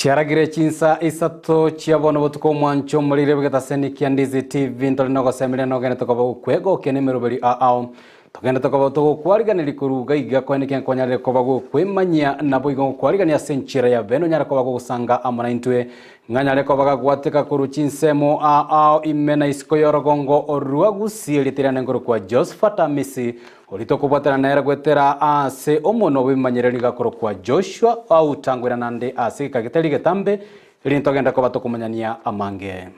Chiaragire chinsa isato chia bono botuko omwancho omorire bw'egetaseni kia Ndizi TV ntore nogosemeria nogende tokoba gokwegokia nemeroberi ao. Togende tokoba togokwariganeria korwa iga iga koenekia nkonyarire koba gokwemanyia naboigo ngokwarigania ase enchera ya bene onyare koba gogosanga amo naintwe ng'a nyare koba gagwateka korwa chinsemo ao ime na isiko y'orogongo orwa Gusii erieta riane nkorokwa Josephat Amisi Oria tokobwatana nere goetera aase omonwa bw'ebimanyererio nigo akorokwa Joshua, autangwera naende ase egeka getari getambe, erinde togende koba tokomanyania amange.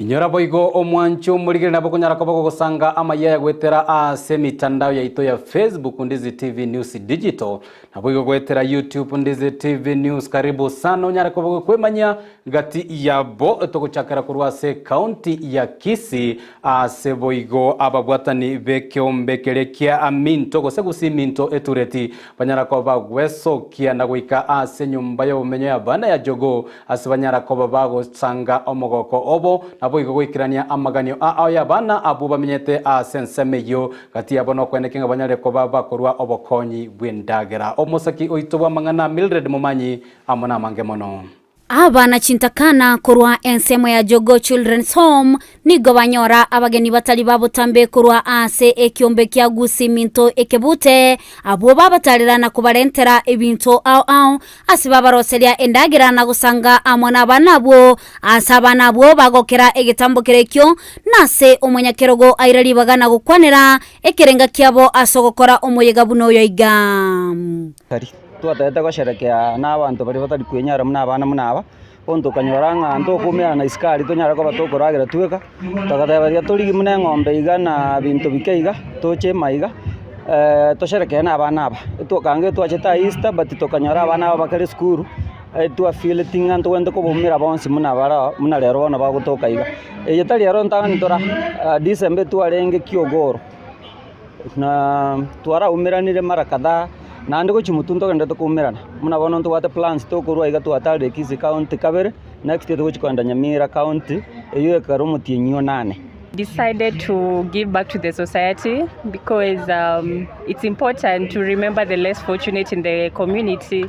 Inyora boigo omwancho omorigeri nabo okonyara koba gogosanga amayia aya goetera ase emitandao yaito ya Facebook Ndizi TV News Digital naboigo goetera YouTube Ndizi TV News karibu sana onyare koba gokwemanyia gati yabo togochakera korwa ase county ya Kisii ase boigo ababwatani b'ekeombe keria kia Minto gose Gusii Minto Etureti banyara koba gwesokia na goika ase enyomba y'obomenyo y'abana ya Jogoo Ase banyara koba bagosanga omogoko obo, naboigo goikerania amaganio ao y'abana abwo bamenyete ase ensemo eyio, gati yabo nokweneke ng'a banyare koba bakorua obokonyi bw'endagera. Omosaki oito bw'amang'ana Mildred Momanyi amo namange mono. Abana chintakana korwa ensemo ya Jogoo Children's Home Nigo banyora abageni batari ba botambe korwa aase ekiombe kia Gusii Minto Ekebute, abwo babatarera na kobarentera ebinto ao ao, ase babaroseria endagera na gosanga amo nabana abwo, aase abana abwo bagokera egetambo kerekio, na ase omonyakerogo aira ribaga na gokwanera ekerenga kiabo ase ogokora omoyega buna oyo iga. Tari twatagete gosherekea na abanto baria batari kwenyara buna abana buna aba. Bono tokanyora ng'a ntokoumerana na isiko aria tonyare koba tokoragera tweka, togateba riria torigie buna eng'ombe iga na binto bike iga, toche emaiga tosherekee na abana aba. Etwakange twachete aa easter but tokanyora abana aba bakare esukuru, twafeeleti ng'a ntogwenerete kobaumera bonsi buna baroo buna rero bono bagotoka iga. Eye tari ero ntang'ani tora, December etwarenge kiogoro. Na twaraumeranire mara kadhaa, naende gochia motwe ntogenderete koumerana, buna bono ntobwate plans tokorwa iga twatarire Kisii county kabere, next year togochia kogenda Nyamira county, eywo ekero omotienyi onane. Decided to give back to the society because um, it's important to remember the less fortunate in the community.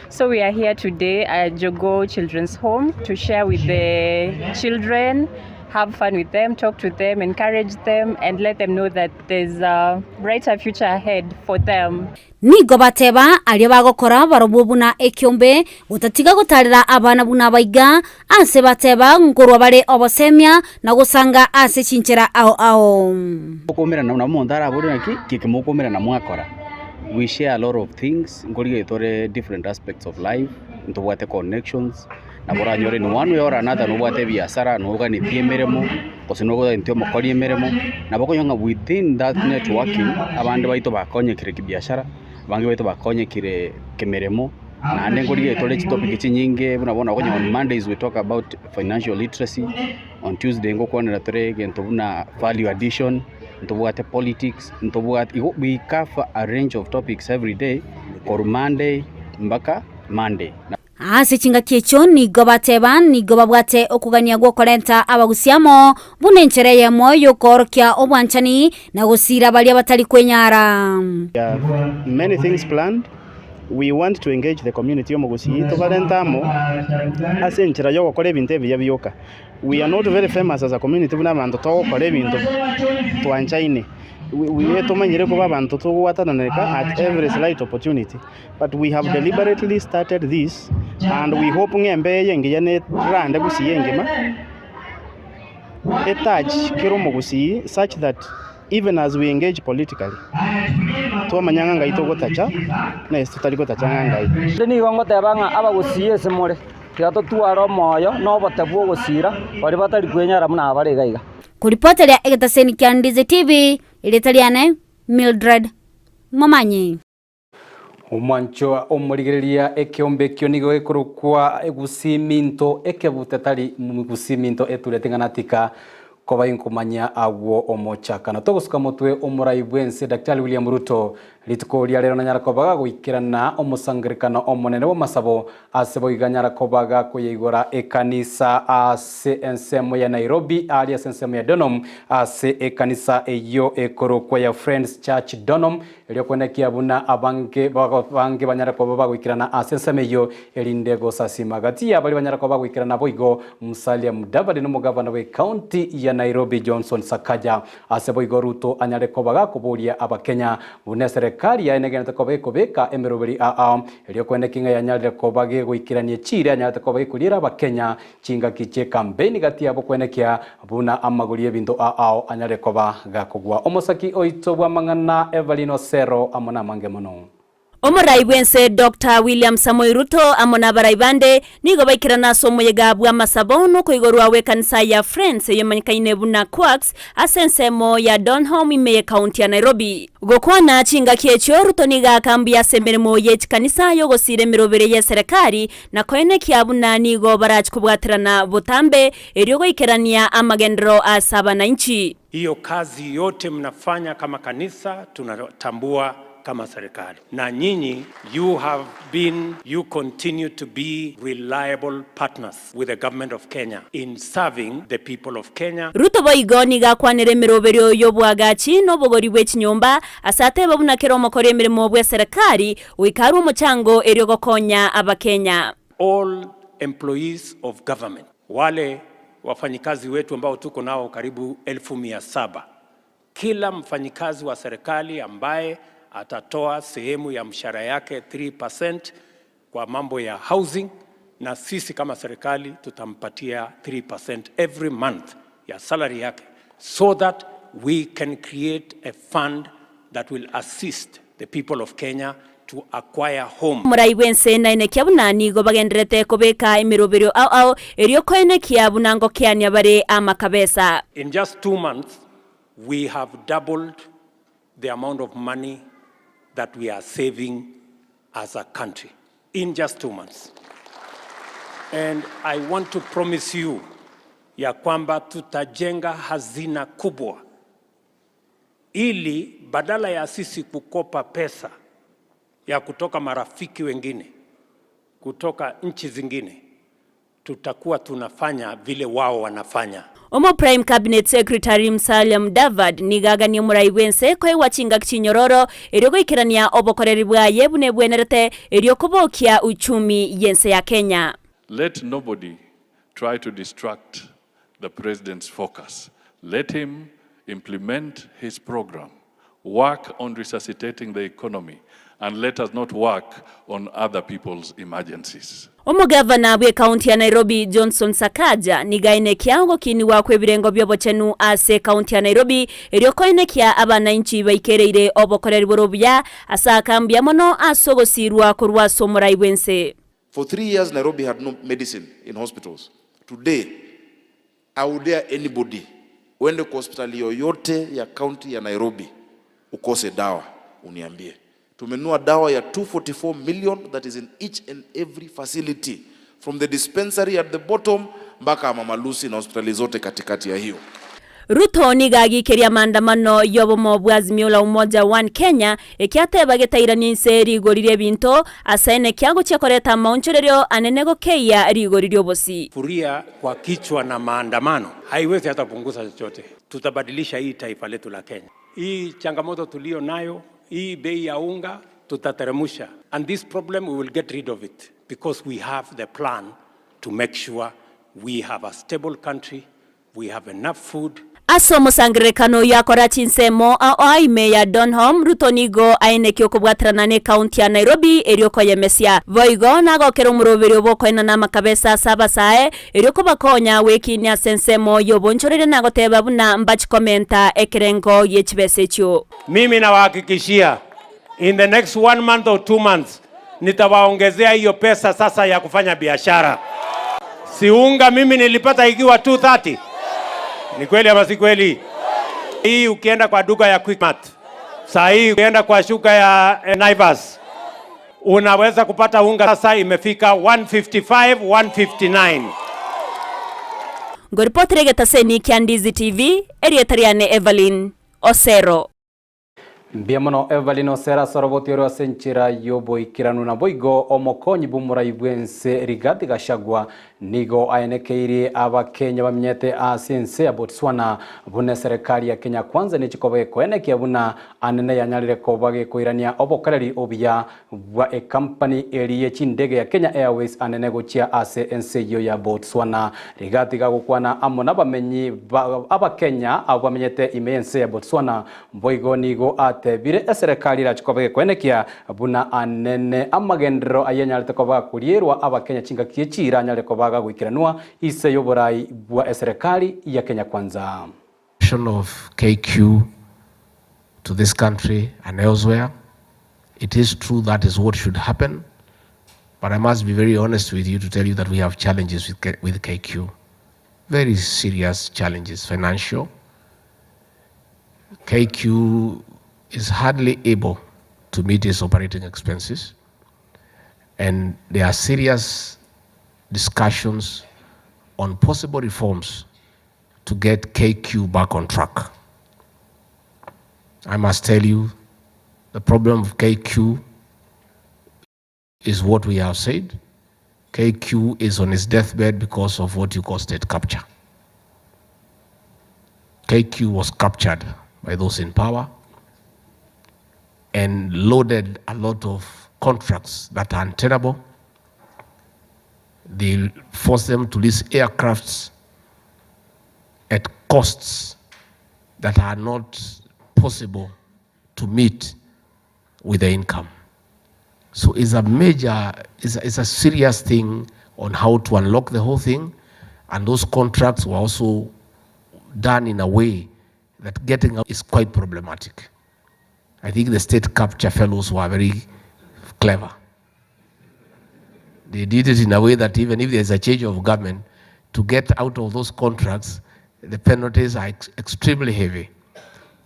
So we are here today at Jogoo Children's Home to share with the children have fun with them, talk to them, encourage them, and let them know that there's a brighter future ahead for them. Nigo bateba aria bagokora barobwo buna ekiombe, gotatiga gotarera abana buna abaiga, ase bateba nkorwa bare obosemia na gosanga ase chinchera ao ao. Mokoumerana nabo omonto arabore naki keke mokoumerana mwakora. We share a lot of things, nkorigereria tore different aspects of life, ntobwate connections. Nabo oranyore in one way or another nobwate ebiasara, noganetie emeremo, gose noganetie omokori emeremo, nabo okonyora ng'a within that networking, abande baito bakonyekire kibiashara, abange baito bakonyekire kemeremo, naende nkorigereria tore chitopic chinyinge buna bono okonyora on Mondays we talk about financial literacy, on Tuesday ngokwanera tore egento buna value addition, ntobwate politics, ntobwate igo we cover a range of topics everyday korwa Monday mpaka Monday. Ase chingaki echio nigo bateba nigo babwate okogania gw'okorenta abagusi amo, buna enchera eyemo y'okoorokia obwanchani na gosiira baria batari kwenyara. We have many things planned, we want to engage the community y'omogusii tobarente amo ase enchera y'ogokora ebinto ebiya bioka. We are not very famous as a community buna abanto togokora ebinto twanchaine, we tomanyire koba abanto togwatananeka at every slight opportunity. But we have deliberately started this and we hope ng'a embeo eye engiya nerande gusii engima etouch kera omogusii such that even as we engage politically twamanya ng'a ngai togotacha na ase totari gotacha ng'a ngai. Naende nigo ngoteba ng'a abagusii ase more, tiga totware omoyo na obote bw'ogosira baria batari kwenyara buna aba bare iga iga. Koripoteria egetaseni kia Ndizi TV, erieta riane Mildred Momanyi. Omwancho omorigereria ekeombe ekio nigo gekorokwa Gusii Minto Ekebute tari Gusii Minto Etureti ng'a natika. Koba inkomanya agwo omochakano. Togosuka motwe omorai bw'ense Daktari William Ruto rituko ria rero nanyara koba gagoikerana omosangerekano omonene bw'amasabo ase boigo anyara koba gakoyeigora ekanisa ase ensemo ya Nairobi aria ase ensemo ya Donholm ase ekanisa eyio ekorokwa ya Friends Church Donholm Erio konekia buna abange bange banyare koba bagoikerana ase ensemo eyio, erinde gosasima gati ya baria banyare koba bagoikerana boigo Musalia Mudavadi nomogavana bw'ecounty ya Nairobi Johnson Sakaja. Ase boigo Ruto anyare koba gakoboria abakenya buna eserekari yaye negenete koba gekobeka emeroberi ao erio koenekia ng'a yanyarire koba gegoikerania chiira yanyarete koba gekoriera abakenya Chingaki chi'ekampeini gati yabo kwenekia buna amagori y'ebinto ao anyare koba gakogwa. Omosaki oito bw'amang'ana Evelyn Osero amo namange mono. Omorai bw'ense Doctor William Samoei Ruto amo nabarai bande nigo baikerana ase omoyega bw'amasabo nokoigorwa gw'ekanisa ya Friends eyio emanyekaine buna Quacks ase ensemo ya Donholm ime y'ekaunti ya Nairobi. Gokwana chingaki echio Ruto nigo akambuya ase emeremo ye chikanisa y'ogosiira emerobere y'eserekari Na koenekia buna nigo barache kobwaterana botambe, erio goikerania amagenderero ase abanainchi. Hiyo kazi yote mnafanya kama kanisa tunatambua kama serikali na nyinyi you have been you continue to be reliable partners with the government of Kenya in serving the people of Kenya. Ruto boigo nigo akwanire emeroberio y'oboagachi na obogori bwe chinyomba, ase ateba buna kera omokori emeremo bw'eserekari Goika arue omochango erio gokonya Abakenya. All employees of government, wale wafanyikazi wetu ambao tuko nao karibu 700,000, kila mfanyikazi wa serikali ambaye atatoa sehemu ya mshahara yake 3% kwa mambo ya housing, na sisi kama serikali tutampatia 3% every month ya salary yake so that we can create a fund that will assist the people of Kenya to acquire home. Omorai bw'ense naenekia buna nigo bagendererete kobeka emeroberio ao ao, erio koenekia buna ngokeania bare amakabesa. In just 2 months, we have doubled the amount of money that we are saving as a country in just 2 months. And I want to promise you ya kwamba tutajenga hazina kubwa ili badala ya sisi kukopa pesa ya kutoka marafiki wengine kutoka nchi zingine, tutakuwa tunafanya vile wao wanafanya. Omo Prime Cabinet Secretary Musalia Mudavadi nigo aganie omorai bw'ense koegwa chingaki chinyororo erio goikerania obokoreri bwaye buna ebwenerete erio kobokia uchumi y'ense ya Kenya. Let nobody try to distract the president's focus. Let him implement his program, work on resuscitating the economy, and let us not work on other people's emergencies. Omogavana bw'ekaunti ya Nairobi Johnson Sakaja nigo aenekia ogokinigwa kw'ebirengo bi'obochenu ase ekaunti ya Nairobi erio koenekia abanainchi baikereire obokoreri bore obuya ase aka mbuya mono ase ogosirwa korwa ase omorai bw'ense. For 3 years, Nairobi had no medicine in hospitals. Today, I would dare anybody, uende kwa hospitali yoyote ya county ya Nairobi ukose dawa, uniambie. Tumenunua dawa ya 244 million that is in each and every facility from the dispensary at the bottom mpaka Mama Lucy na hospitali zote katikati ya hiyo. Ruto nigo agikeria amaandamano y'obomo bwa Azimio la Umoja One Kenya ekiateba getairania inse rigori ri'ebinto ase aye nekia gochia koreta amaonchorerio anene gokeyia rigori ri'obosi. Furia kwa kichwa na maandamano haiwezi hata punguza chochote. Tutabadilisha hii taifa letu la Kenya. Hii changamoto tulio nayo, hii bei ya unga tutateremusha, and this problem we will get rid of it because we have the plan to make sure we have a stable country, we have enough food. Ase omosangererekano oyio akora chinsemo ao aa ime ya Donholm, Ruto nigo aenekia okobwaterana n'ecounty ya Nairobi erio koyemesia. Boigo nagokera omoroberio bw'okoenana amakabesa ase abasae erio kobakonya gwekinia ase ensemo y'obonchoreria na goteba buna mbachi komenta ekerengo gie chibesa echio. Mimi nawahakikishia in the next one month or 2 months nitawaongezea hiyo pesa sasa ya kufanya biashara. Si unga mimi nilipata ikiwa 230. Ni kweli ama si kweli? Hii ukienda kwa duka ya Quickmart, saa hii ukienda kwa shuka ya Naivas unaweza kupata unga sasa imefika 155, 159. Ngoripotera egetaseni kia Ndizi TV, erieta riane Evelyn Osero. Mbuya mono Evelyn Osero ase oroboti oro ase enchera y'oboikeranu. Naboigo omokonyi bw'omorai bw'ense Rigathi Gachagua Nigo aenekeirie Abakenya bamenyete ase ense ya Botswana buna eserekari ya Kenya Kwanza nechikoba gekoenekia buna anene yanyarire koba gekoirania obokoreri obuya bwa ekampani eri ye chindege ya Kenya Airways anene gochia ase ense eyio ya Botswana. Rigathi gagokwana amo nabamenyi ba Abakenya abwo bamenyete ime yense ya Botswana Boigo nigo atebire eserekari erache koba gekoenekia buna anene amagenderero ayio anyarete koba gakorierwa Abakenya chingaki echi iranyare koba gagoikeranwa ise y'oborai bwa eserekari ya Kenya Kwanza. Of KQ to this country and elsewhere. It is true that is what should happen, but I must be very honest with you to tell you that we have challenges with, K, with KQ. Very serious challenges, financial. KQ is hardly able to meet its operating expenses, and there are serious discussions on possible reforms to get KQ back on track. I must tell you, the problem of KQ is what we have said. KQ is on his deathbed because of what you call state capture. KQ was captured by those in power and loaded a lot of contracts that are untenable. They forced them to lease aircrafts at costs that are not possible to meet with the income. So it's a major, it's a, it's a serious thing on how to unlock the whole thing. And those contracts were also done in a way that getting out is quite problematic. I think the state capture fellows were very clever. They did it in a way that even if there's a change of government, to get out of those contracts, the penalties are ex extremely heavy.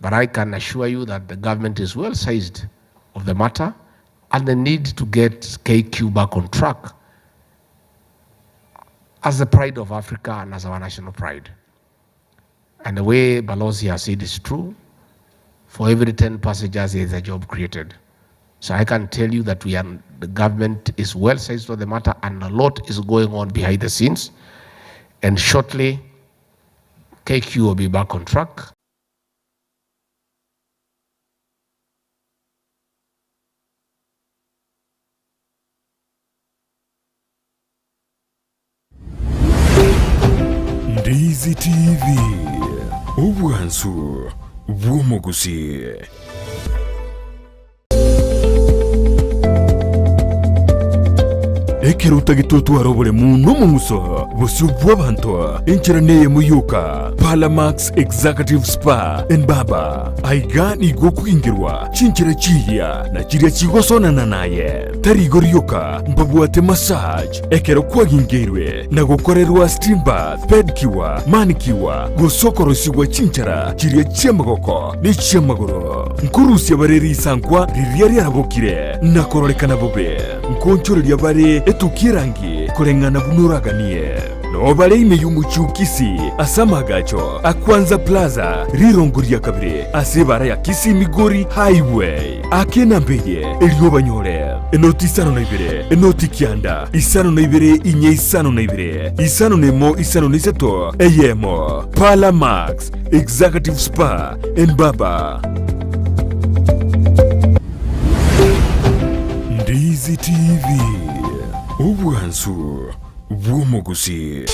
But I can assure you that the government is well sized of the matter and the need to get KQ back on track as the pride of Africa and as our national pride. And the way Balozi has said is true. For every 10 passengers, there is a job created. So I can tell you that we are, the government is well sized on the matter and a lot is going on behind the scenes. And shortly, KQ will be back on track. Ndizi TV, obwansu bw'omogusii. Ekero otagete otware oboremu nomong'uso bosio bw'abanto, enchera neyemo yoka, Palamax Executive Spa and Barber. Aiga nigo okogingerwa chinchera chiria na chiria chigosonana naye. Tari igo rioka, mbabwate massage ekero kwagingeirwe na gokorerwa steam bath, pedicure, manicure, gose okorosigwa chinchara chiria chi'amagoko ne chi'amagoro. Nkorusia bare risankwa riria riarabokire na kororekana bobe. Nkoonchoreria bare etukia erangi koreng'ana buna oraganie. Noo bare ime y'omochie o Kisii ase amaagacho a Kwanza Plaza, rirongo ria kabere ase ebara ya Kisii Migori Highway. Aka enamba eye erio obanyore, enoti isano na ibere, enoti kianda, isano na ibere inye isano na ibere, isano na emo isano na isato, eyemo. Parlour Max, Executive Spa and Barber. Ndizi TV, obwansu bw'omogusii.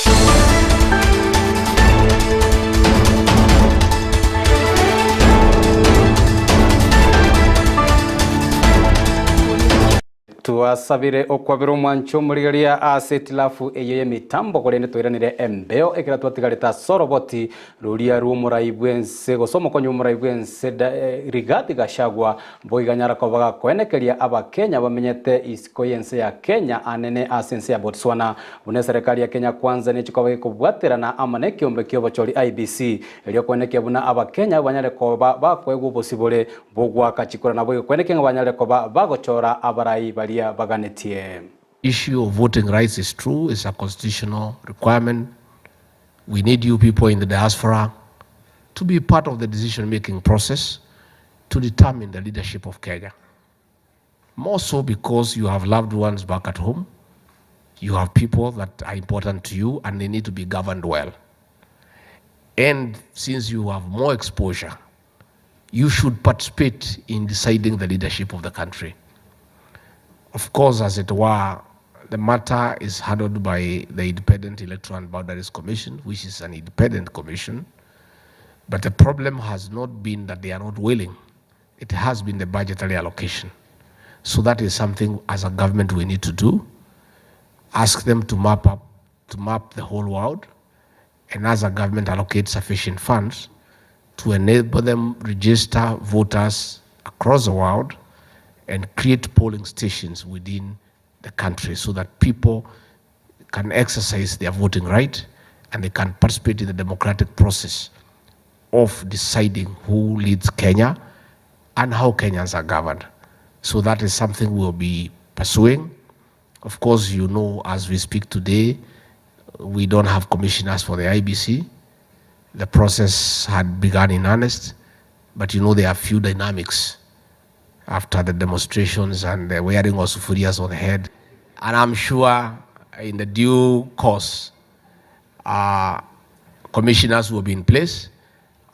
Twasabire okwabera omwancho omorigereria ase etilafu eyio y'emitambo, korende twairanire embeo ekero twatigarete ase oroboti roria rw'omorai bw'ense gose omokonyi bw'omorai bw'ense Rigathi Gachagua boigo anyara koba gakoenekeria Abakenya bamenyete isiko y'ense ya Kenya anene ase ense ya Botswana buna eserekari ya Kenya Kwanza nechi koba gekobwaterana amo nekiombe ki'obochori IEBC erio koenekia buna Abakenya banyare koba bakoegwa obosibore Bogoaka chikura naboigo kweneke ng'a banyare koba bagochora abarai baria baganetie. Issue of voting rights is true, it's a constitutional requirement. We need you people in the diaspora to be part of the decision-making process to determine the leadership of Kenya. More so because you have loved ones back at home, you have people that are important to you and they need to be governed well. And since you have more exposure, you should participate in deciding the leadership of the country. Of course, as it were, the matter is handled by the Independent Electoral and Boundaries Commission, which is an independent commission. But the problem has not been that they are not willing. It has been the budgetary allocation. So that is something as a government we need to do. Ask them to map up, to map the whole world, and as a government allocate sufficient funds to enable them register voters across the world and create polling stations within the country so that people can exercise their voting right and they can participate in the democratic process of deciding who leads Kenya and how Kenyans are governed. So that is something we'll be pursuing. Of course, you know, as we speak today, we don't have commissioners for the IEBC. The process had begun in earnest, but you know, there are few dynamics after the demonstrations and the wearing of sufurias on the head. And I'm sure in the due course, commissioners will be in place.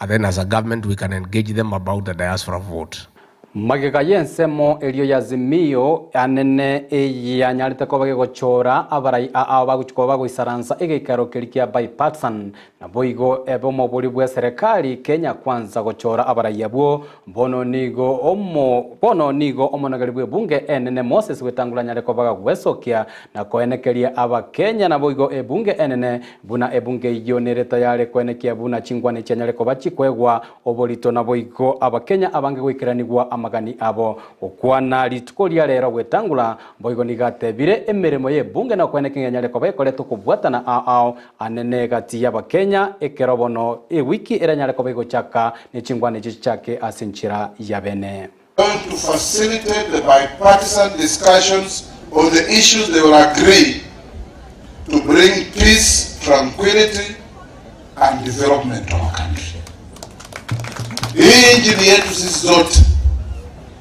And then as a government, we can engage them about the diaspora vote. Magega y'ensemo erio ya Azimio anene eyanyarete koba gegochora abarai ao bagochikoba bagoisaransa egeikaro keri kia bipartisan naboigo ebe omobori bwa serikali Kenya Kwanza gochora abarai abwo bono nigo omo bono nigo omonogeri bwa ebunge enene Moses Wetangula anyare koba gagwesokia na koenekeria abakenya naboigo ebunge enene buna ebunge eyio nere tayari koenekia buna chingwane chianyare koba chikwegwa oborito naboigo abakenya abange goikeranigwa amagani abo okwana rituko ria rero Wetangula boigo nigatebire emirimo y'ebunge na kwenekia nyare koba ekoretwo kobwatana ao anene gati y'abakenya ekero bono ewiki eranyare koba egochaka nechingwane chichake ase enchera ya bene. Going to facilitate the bipartisan discussions on the issues they will agree to bring peace, tranquility and development to our country. Hii nchi ni yetu sisi zote.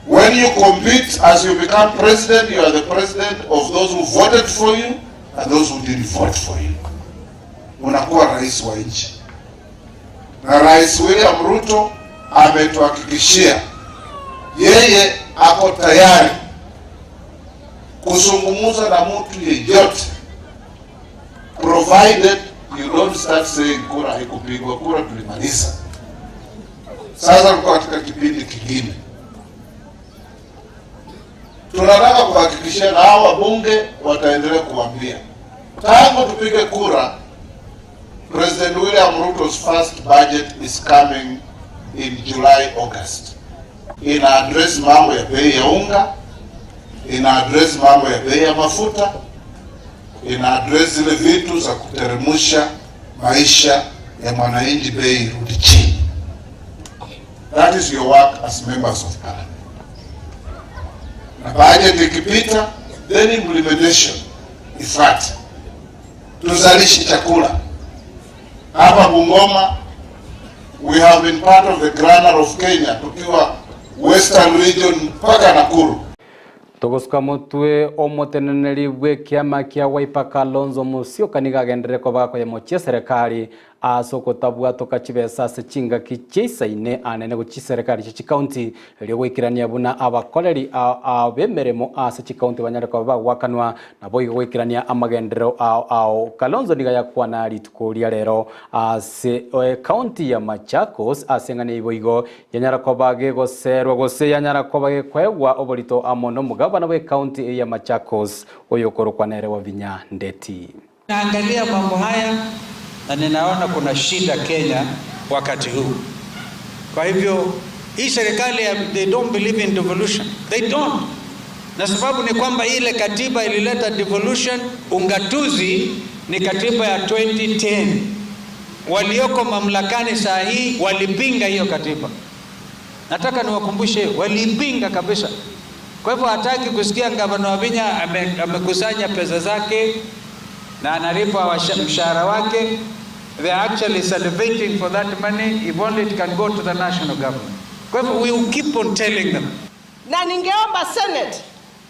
When you compete, as you become president, you are the president of those who voted for you and those who didn't vote for you. Unakuwa rais wa nchi. Na Rais William Ruto ametuhakikishia yeye ako tayari kuzungumza na mtu yeyote, provided you don't start saying kura haikupigwa, kura tulimaliza. Sasa tuko katika kipindi kingine, tunataka kuhakikishia na hao wabunge wataendelea kuambia, tangu tupige kura, President William Ruto's first budget is coming in July, August. Ina address mambo ya bei ya unga, ina address mambo ya bei ya mafuta, ina address zile vitu za kuteremusha maisha ya mwananchi, bei irudi chini. That is your work as members of parliament. Na budget ikipita, then implementation ifuate. Tuzalishe chakula hapa Bungoma. We have been part of the granary of Kenya tukiwa Western region mpaka Nakuru. Tugusuka mutwe omoteneneri bwe kiama kia Wiper Kalonzo Musyoka nigagendere koba koyemochia serikali ase okotabwatoka chibesa ase chingaki chiaisaine anene gochi serikali chia chikaunti erio goikerania buna abakoreri abemeremo ase chikaunti banyare koba bagwakanwa nabo igo goikerania amagenderero ao ao. Kalonzo niga yakwana rituko ria rero ase kaunti ya Machakos ase ng'ana ibo igo yanyara koba gegoserwa gose yanyara koba gekwegwa oborito amo nomogabana bwa ekaunti ya Machakos oyo korokwa nere Wavinya Ndeti. Naangalia mambo haya na ninaona kuna shida Kenya wakati huu. Kwa hivyo hii serikali they don't believe in devolution. They don't. Na sababu ni kwamba ile katiba ilileta devolution, ungatuzi ni katiba ya 2010. Walioko mamlakani saa hii walipinga hiyo katiba. Nataka niwakumbushe, walipinga kabisa. Kwa hivyo hataki kusikia gavana Wavinya amekusanya pesa zake na analipa mshahara wake. They are actually salivating for that money if only it can go to the national government. Kwa hivyo we will keep on telling them. Na ningeomba Senate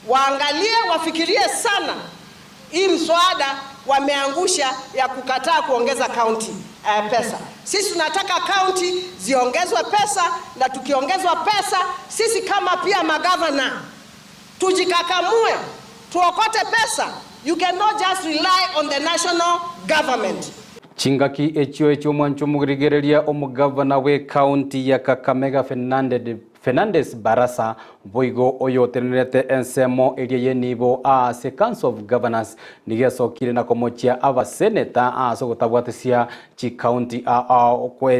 waangalie, wafikirie sana hii mswada wameangusha ya kukataa kuongeza kaunti pesa. Sisi tunataka kaunti ziongezwe pesa, na tukiongezwa pesa sisi kama pia magavana tujikakamue, tuokote pesa. You cannot just rely on the national government. Chingaki echio echio omwancho omogirigereria omogavana bwe ekaunti ya Kakamega Fernandes Barasa boigo oyo otenerete ensemo eria yenibo ase Council of Governors nigo esokire na komochia abaseneta ase ogotabwatesia chikaunti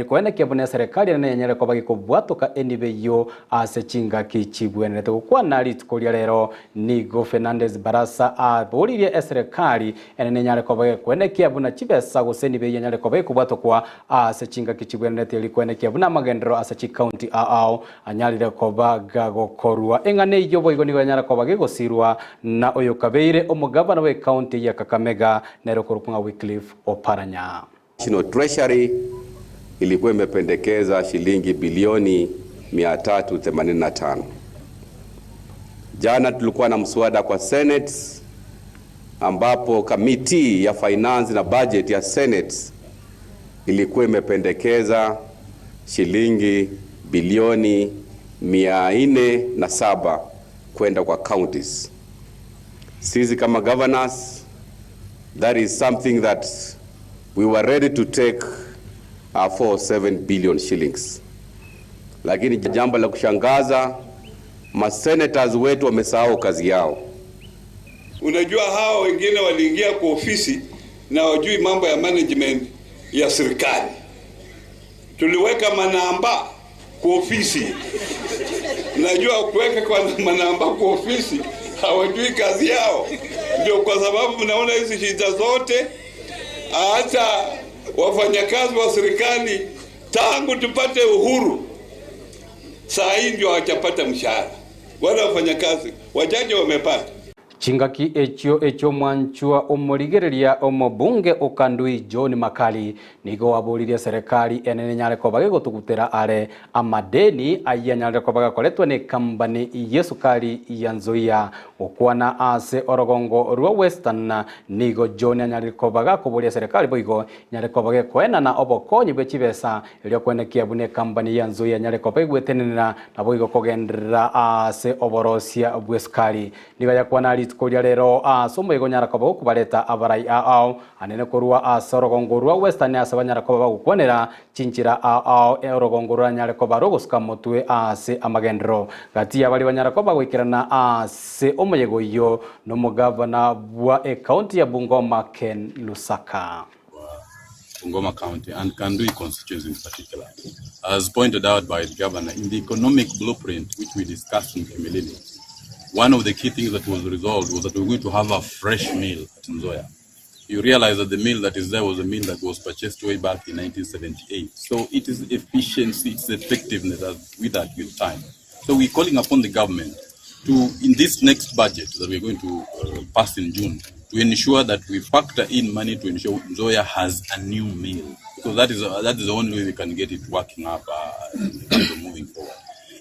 koenekia buna eserekari ere nenyare koba gekobwatoka enibo eyio ase chingaki chibwenerete gokwana rituko ria rero nigo Fernandes Barasa aboririe eserekari ere nenyare koba gekoenekia buna chibesa gose enibo eyio enyare koba gekobwatokwa ase chingaki chibwenerete eri koenekia buna amagenderero ase chikaunti ao anyarire koba gagokorwa eng'ana eyio boigo nigo yanyara koba gegosirwa na oyo kabeire omogavana bwa ekaunti ya Kakamega nere okorokwa ng'a Wycliffe Oparanya. National Treasury ilikuwa imependekeza shilingi bilioni 385. Jana tulikuwa na mswada kwa Senate ambapo kamiti ya finance na budget ya Senate ilikuwa imependekeza shilingi bilioni 407 kwenda kwa counties. Sisi kama governors, that is something that we were ready to take 47 billion shillings. Lakini jambo la kushangaza, masenators wetu wamesahau kazi yao. Unajua hawa wengine waliingia kwa ofisi na wajui mambo ya management ya serikali. Tuliweka manamba kwa ofisi. Najua kuweka kwa manamba kwa ofisi hawajui kazi yao, ndio kwa sababu mnaona hizi shida zote. Hata wafanyakazi wa serikali tangu tupate uhuru saa hii ndio hawajapata mshahara. Wale wafanyakazi wachache wamepata. Chingaki echio echio mwanchwa omorigereria omobunge okandui John Makali nigo waboririe serikali enene nyare koba gegotugutera are amadeni aya nyare koba gakoretwe ni kambani yesukari ya Nzoia gokwana ase orogongo rwa Western nigo John anyare koba gakoboria serikali boigo nyare koba gekoenana obokonyi bwe chibesa erio kwenekia bune kambani ya Nzoia nyare koba egwetenenera na boigo kogenderera ase oborosia bwe sukari nigo yakwana rituko ria rero ase omoigo nyara koba gokobareta abarai ao anene korwa ase orogongo rwa Western ase banyara koba bagokwanera chinchira ao orogongo rwa nyare koba rogosuka motwe ase amagendero gati abari banyara koba goikerana ase omoyego iyo nomogavana bwa ekaunti ya Bungoma Ken Lusaka. Bungoma County and Kandui constituency in particular. As pointed out by the governor, in the economic blueprint which we discussed in Kimilili, one of the key things that was resolved was that we were going to have a fresh meal at Nzoia. You realize that the meal that is there was a meal that was purchased way back in 1978. So it is efficiency, it's effectiveness as with that with time. So we're calling upon the government to, in this next budget that we're going to pass in June, to ensure that we factor in money to ensure Nzoia has a new mill, because that is the only way we can get it working up in terms of moving forward.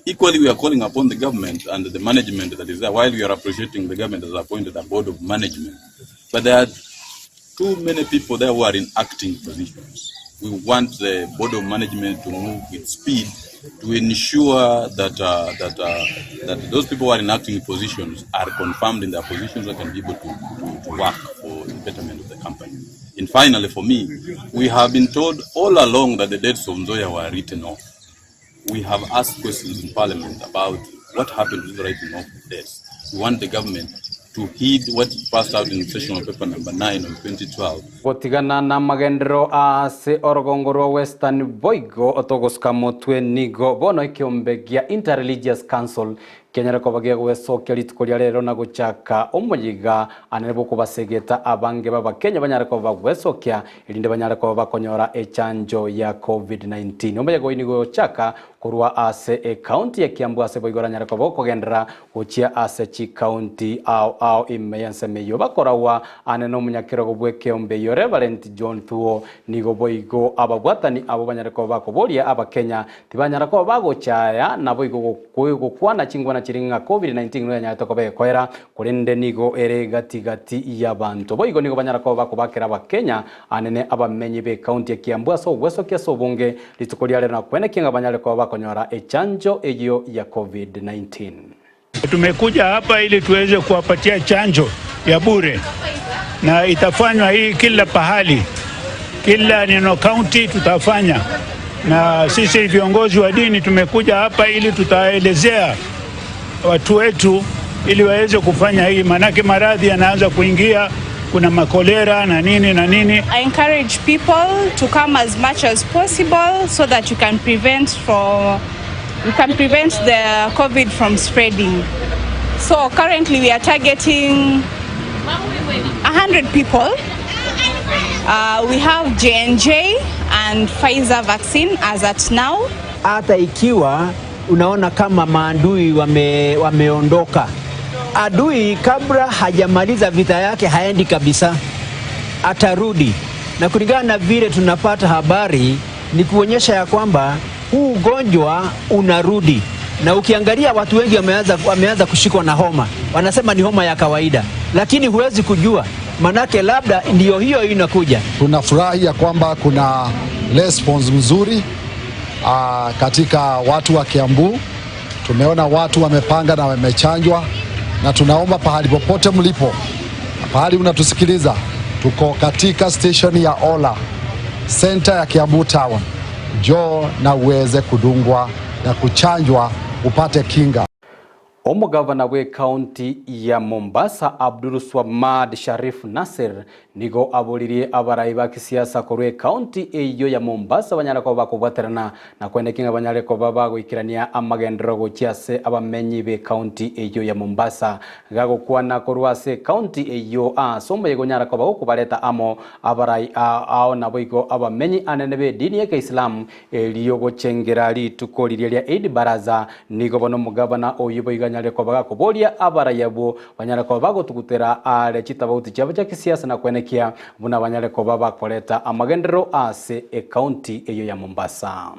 Equally, we are calling upon the government and the management that is there. While we are appreciating the government has appointed a board of management, but there are too many people there who are in acting positions. We want the board of management to move with speed to ensure that those people who are in acting positions are confirmed in their positions and can be able to work for the betterment of the company. And finally, for me, we have been told all along that the debts of Nzoia were written off. We have asked questions in Parliament about what happened to the writing off of debts. We want the government to heed what passed out in sessional paper number 9 of 2012. Gotigana na magendero ase orogongo rwa Western Boigo otogosuka motwe nigo bono ekiombe gia Interreligious Council Kianyare koba gegwesokia rituko ria rero na gochaka omoyiga anene bw'okobasegeta abange b'Abakenya banyare koba bagwesokia erinde banyare koba bakonyora echanjo ya Covid-19. Omoyega oyio nigo ogochaka korwa ase ecounty ya Kiambu ase boigo oranyare koba okogenderera gochia ase chicounty ao ao ime y'ensemo eyio bakoragwa ane nomonyakerogo bw'ekeombe eyio Reverend John Thuo nigo boigo ababwatani abo banyare koba bakoboria Abakenya Tibanyara koba bagochaaya, naboigo gokwana chingwana chiria ng'a Covid-19 nigo yanyarete koba egokoera, korende nigo ere gati-gati y'abanto. Boigo nigo banyara koba bakobakera Abakenya anene abamenyi b'ecounty ya Kiambu ase ogwesokia ase obonge rituko ria rero na kwenekia ng'a banyare koba bakonyora echanjo eyio ya Covid-19. Tumekuja hapa ili tuweze kuwapatia chanjo ya bure na itafanywa hii kila pahali, kila neno county tutafanya, na sisi viongozi wa dini tumekuja hapa ili tutaelezea watu wetu ili waweze kufanya hii, maanake maradhi yanaanza kuingia, kuna makolera na nini na nini. I encourage people to come as much as possible so that you can prevent from we can prevent the COVID from spreading. So currently we are targeting 100 people. We have J&J and Pfizer vaccine as at now. Hata ikiwa unaona kama maadui wame, wameondoka, adui kabla hajamaliza vita yake haendi kabisa, atarudi. Na kulingana na vile tunapata habari ni kuonyesha ya kwamba huu ugonjwa unarudi, na ukiangalia watu wengi wameanza, wameanza kushikwa na homa, wanasema ni homa ya kawaida, lakini huwezi kujua, manake labda ndiyo hiyo inakuja. Tunafurahi ya kwamba kuna response mzuri katika watu wa Kiambu. Tumeona watu wamepanga na wamechanjwa, na tunaomba pahali popote mlipo, pahali unatusikiliza, tuko katika station ya Ola center ya Kiambu Town, njoo na uweze kudungwa na kuchanjwa upate kinga. Omogavana bw'ecounty ya Mombasa Abdulswamad Sharif Nassir nigo aboririe abarai ba kisiasa korwa ecounty eyio ya Mombasa banyare koba bakobwaterana na kweneki ng'a banyare koba bagoikerania amagenderero gochia ase abamenyi b'ecounty eyio ya Mombasa. Gagokwana korwa ase ecounty eyio ase omoyega onyara koba gokobareta amo abarai ao naboigo abamenyi anene b'edini y'ekeisilamu erio gochengera rituko riria ria Eid Baraza nigo bono omogavana oyio boigo anyare koba gakoboria abarai abwo banyare koba bagotugutera aare chitabauti chiabo chia kisiasa na kwenekia buna banyare koba bakoreta amagenderero ase ecounty eyio ya Mombasa.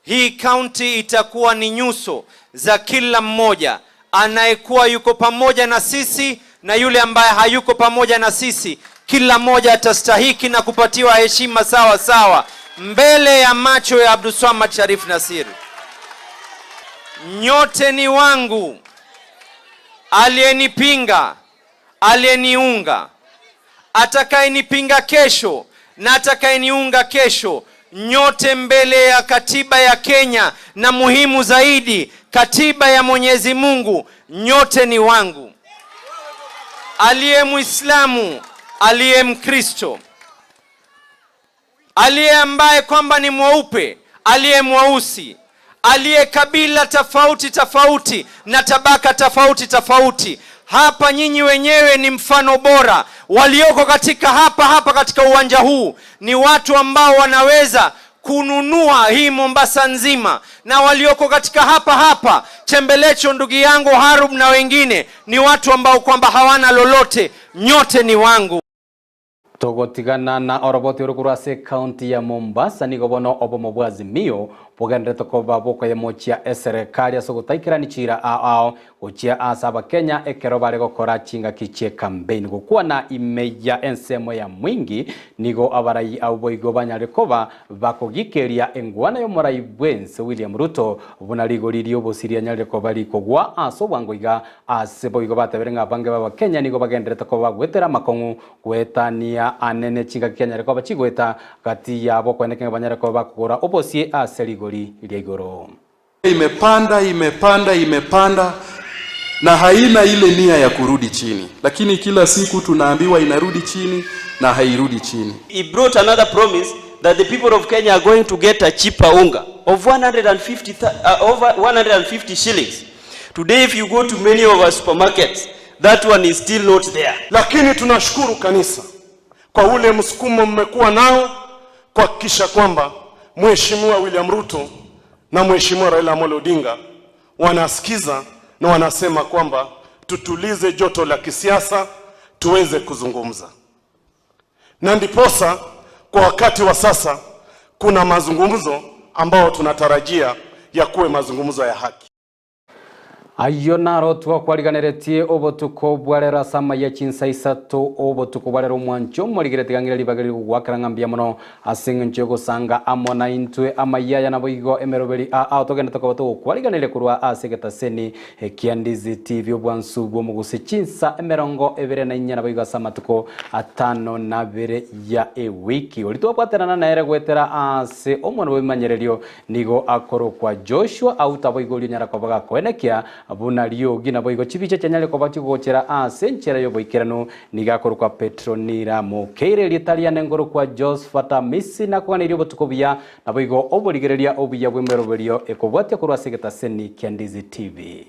Hii county itakuwa ni nyuso za kila mmoja anayekuwa yuko pamoja na sisi na yule ambaye hayuko pamoja na sisi. Kila mmoja atastahiki na kupatiwa heshima sawa sawa mbele ya macho ya Abdulswamad Sharif Nassir. Nyote ni wangu, aliyenipinga, aliyeniunga, atakayenipinga kesho na atakayeniunga kesho, nyote mbele ya katiba ya Kenya na muhimu zaidi katiba ya Mwenyezi Mungu, nyote ni wangu. Aliye Muislamu, aliye Mkristo, aliye ambaye kwamba ni mweupe, aliye mweusi, aliye kabila tofauti tofauti na tabaka tofauti tofauti, hapa nyinyi wenyewe ni mfano bora. Walioko katika hapa hapa katika uwanja huu ni watu ambao wanaweza kununua hii Mombasa nzima, na walioko katika hapa hapa Chembelecho, ndugu yangu Harub na wengine ni watu ambao kwamba hawana lolote. Nyote ni wangu. Togotigana na oroboti ore korwa ase ekaunti ya Mombasa nigo bono obomo bwa Azimio bogenderete koba bokoyemochia eserekari ase ogotaikerani chiira ao ao gochia ase abakenya ekero bare gokora chingaki chie campaign. Gokwana ime ya ensemo ya Mwingi nigo abarai abwo boigo banyare koba bakogikeria engwana y'omorai bwense William Ruto buna rigori ri'obosiri anyarire koba rikogwa ase obwango iga ase boigo batebire ng'a abange b'abakenya nigo bagenderete koba bagoetera amakong'u goetania anene chingaki kianyare koba chigoeta gati yabo kweneke ng'a banyare koba bakogora obosie ase rigori ria igoro. Imepanda, imepanda, imepanda na haina ile nia ya kurudi chini, lakini kila siku tunaambiwa inarudi chini na hairudi chini. He brought another promise that the people of Kenya are going to get a cheaper unga of 150 over 150 shillings. Today if you go to many of our supermarkets, that one is still not there. Lakini tunashukuru kanisa kwa ule msukumo mmekuwa nao kuhakikisha kwamba Mheshimiwa William Ruto na Mheshimiwa Raila Amolo Odinga wanasikiza na wanasema kwamba tutulize joto la kisiasa tuweze kuzungumza, na ndiposa kwa wakati wa sasa kuna mazungumzo ambao tunatarajia yakuwe mazungumzo ya haki. Ayio naro twakwariganeretie obotuko bwa rero ase amaiya chinsa isato obotuko bwa rero omwancho omorigere tiga ng'ire ribaga rigogwakera ng'a mbuya mono ase eng'encho yogosanga amo naintwe amaiya aya nabo igo emeroberi a ao togende tokoba togokwariganeria korwa ase egetaseni ekia Ndizi TV obwansu bw'omogusii chinsa emerongo ebere na inye nabo igo ase amatuko atano na abere ya ewiki. Oria twabwaterana nere goetera ase omonwa bw'ebimanyererio Nigo akorokwa Joshua Auta boigo oria onyara koba gakoenekia buna riogi naboigo chibicha chianyare koba chigochera ase enchera y'oboikeranu. Nigo akorokwa Petronila Mokeire erieta riane nkorokwa Josphat Amisi nakoganeirie obotuko obuya naboigo oborigereria obuya bw'emeroberio ekobwatia korwa ase egetaseni kia Ndizi TV.